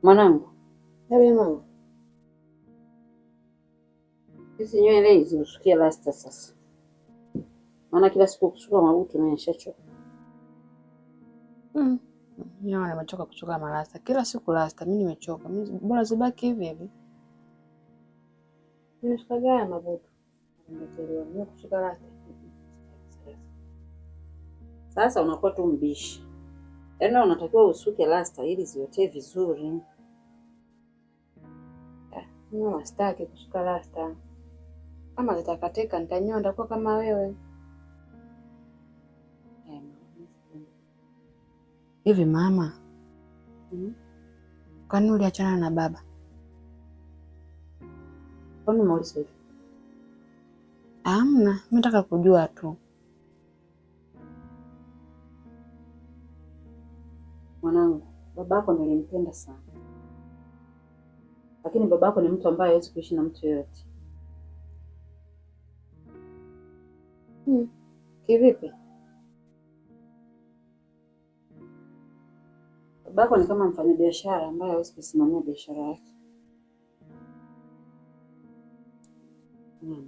Mwanangu, Ewe mama. Hizi nywele hizi usukie rasta sasa. Maana kila siku kusuka mabutu mimi nishachoka. Mimi nimechoka kusuka marasta. Kila siku rasta, mimi nimechoka. Mimi bora zibaki hivi hivi. Nimeshuka gaya mabutu. Nimechelewa. Mimi kusuka rasta. Sasa unakuwa tu mbishi. Yaani unatakiwa usuke rasta ili ziotee vizuri. Mimi sitaki kusuka rasta. Kama zitakatika nitanyoa, nitakuwa kama wewe. Hivi mama, kwani uliachana na baba? Kwani umeuliza hivi? Hamna, mimi nataka kujua tu. Mwanangu, babako nilimpenda sana. Lakini babako ni mtu ambaye hawezi kuishi na mtu yeyote. Kivipi? Babako ni kama mfanyabiashara ambaye hawezi kusimamia biashara yake. Mama,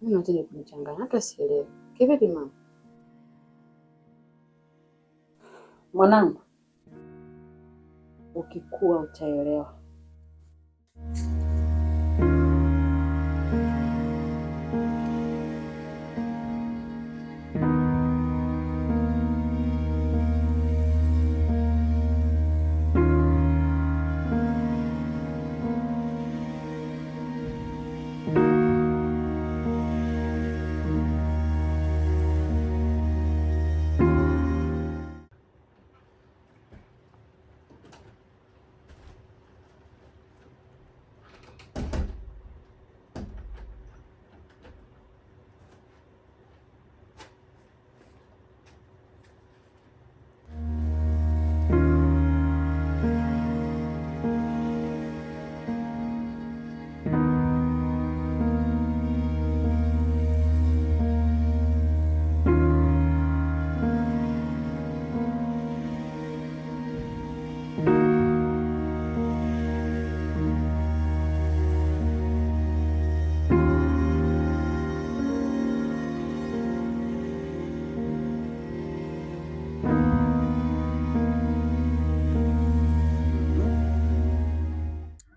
mimi unazidi kunichanganya, hata sielewi. Kivipi mama? Mwanangu, ukikua utaelewa.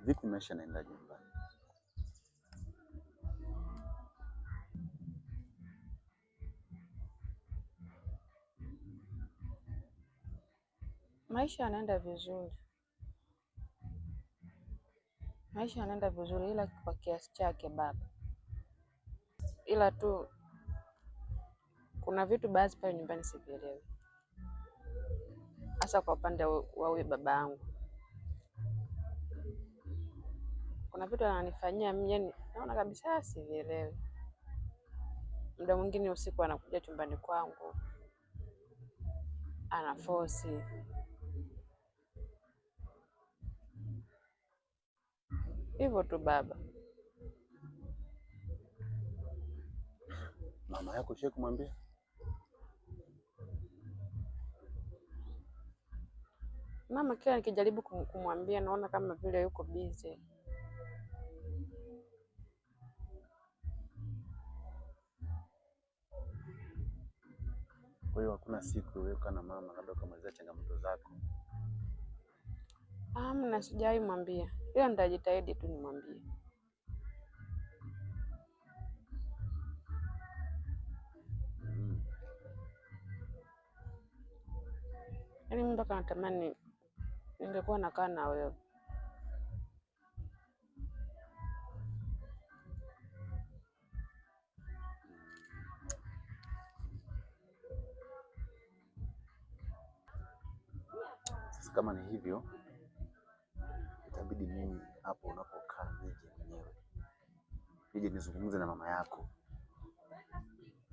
Vipi maisha yanaendaje nyumbani? Maisha yanaenda vizuri. Maisha yanaenda vizuri ila kwa kiasi chake baba. Ila tu kuna vitu baadhi pale nyumbani sivielewi, hasa kwa upande wa huyu baba yangu. Kuna vitu ananifanyia mimi, yani naona kabisa sivielewi. Muda mwingine usiku anakuja chumbani kwangu anafosi hivyo tu baba. Mama yako ushawahi kumwambia? Mama kila nikijaribu kumwambia naona kama vile yuko busy. Kwa hiyo hakuna siku uliyokaa na mama labda ukamwelezea changamoto zako? Hamna, sijawahi mwambia, ila nitajitahidi tu nimwambie. Yaani mimi mpaka natamani ningekuwa nakaa na wewe. Sasa kama ni hivyo, itabidi mimi hapo unapokaa nije mwenyewe, nije nizungumze na mama yako.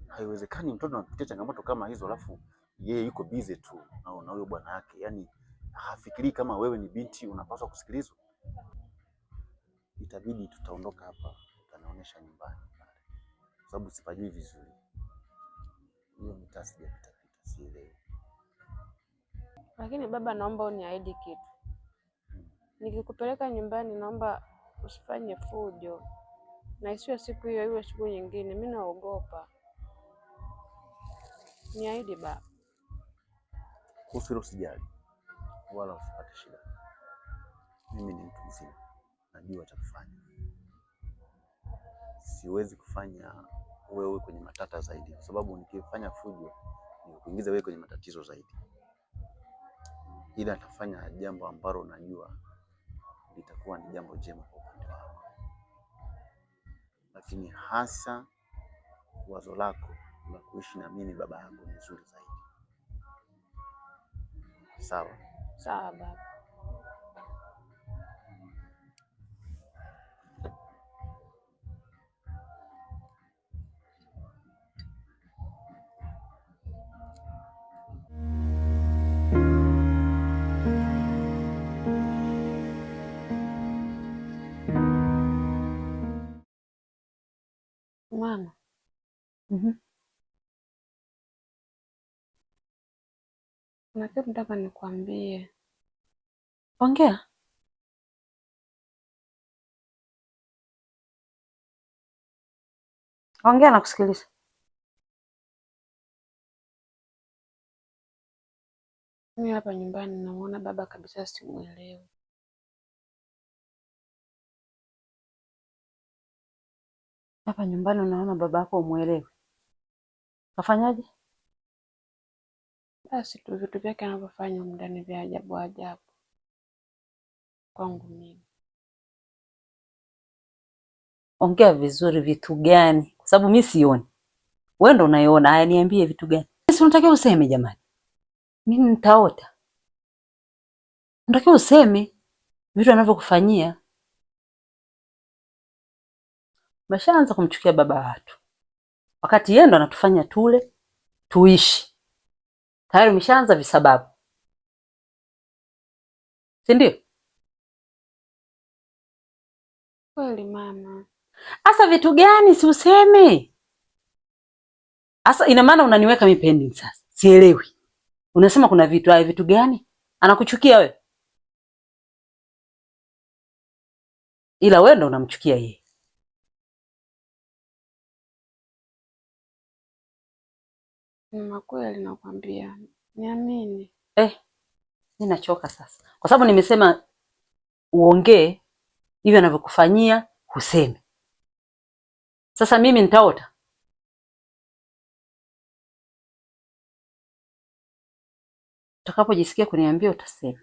Haiwezekani mtoto anapitia changamoto kama hizo, alafu yeye yuko busy tu na huyo bwana yake, yaani hafikirii kama wewe ni binti unapaswa kusikilizwa. Itabidi tutaondoka hapa, utanionyesha nyumbani pale, kwa sababu sipajui vizuri. Hiyo mitaa sijapita pita, sielewi. Lakini baba, naomba uniahidi kitu. Nikikupeleka nyumbani, naomba usifanye fujo, na isiwe siku hiyo, iwe siku nyingine. Mi naogopa. Niahidi baba. Kuhusu hilo usijali, wala usipate shida. Mimi ni mtu mzima, najua cha kufanya. Siwezi kufanya wewe kwenye matata zaidi, kwa sababu nikifanya fujo ni kuingiza wewe kwenye matatizo zaidi, ila nitafanya jambo ambalo najua litakuwa ni jambo jema kwa upande wako, lakini hasa wazo lako la kuishi na mimi baba yangu ni nzuri zaidi. Sawa? Sawa baba. Mama, kuna kitu nataka nikwambie. Ongea. Ongea na kusikiliza. Mimi hapa nyumbani namuona baba kabisa, simuelewi. Hapa nyumbani unaona baba yako umuelewe. Kafanyaje? Basi tu vitu vyake anavyofanya humu ndani vya ajabu ajabu kwangu mimi. Ongea vizuri, vitu gani? Kwa sababu mi sioni, wewe ndo unaiona. Haya, niambie vitu gani? Si unatakiwa useme jamani, mimi nitaota. Unatakiwa useme vitu anavyokufanyia. Umeshaanza kumchukia baba wa watu, wakati yeye ndo anatufanya tule tuishi. Tayari umeshaanza visababu, si ndio? Kweli mama, Asa vitu gani? Si useme asa. Ina maana unaniweka mimi pending sasa, sielewi. Unasema kuna vitu haya, vitu gani? Anakuchukia wewe, ila wewe ndo unamchukia yeye. mama, kweli nakwambia, niamini. Eh, mimi nachoka sasa, kwa sababu nimesema uongee hivyo anavyokufanyia huseme. Sasa mimi nitaota? Utakapojisikia kuniambia utasema.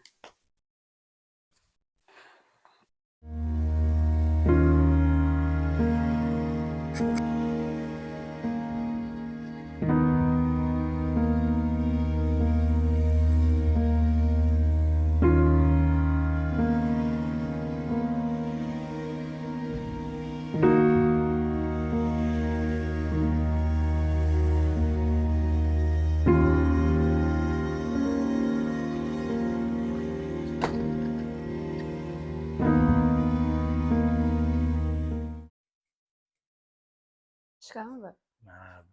Shikamoo baba. Marahaba.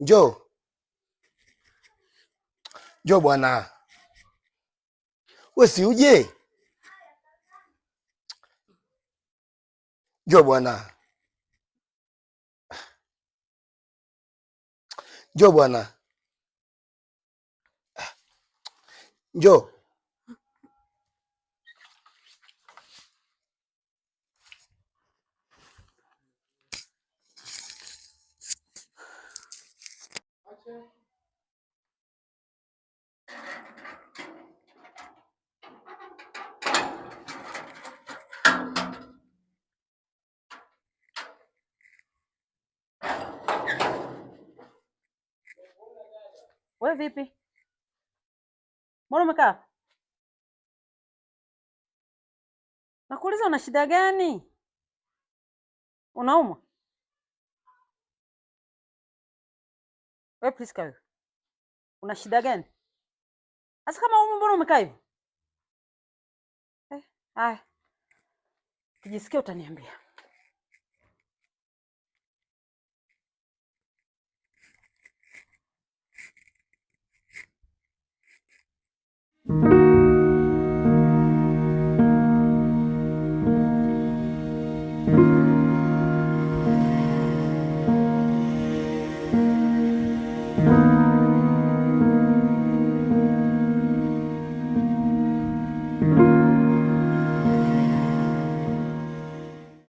Njoo, njoo bwana, we si uje? Njoo bwana, njoo bwana, njoo. Wewe vipi? Mbona umekaa hapa? Nakuuliza una shida gani? Unaumwa? Wewe Priska wewe. Una shida gani? Sasa kama umu mbona umekaa hivi? Eh, haya. Ukijisikia utaniambia.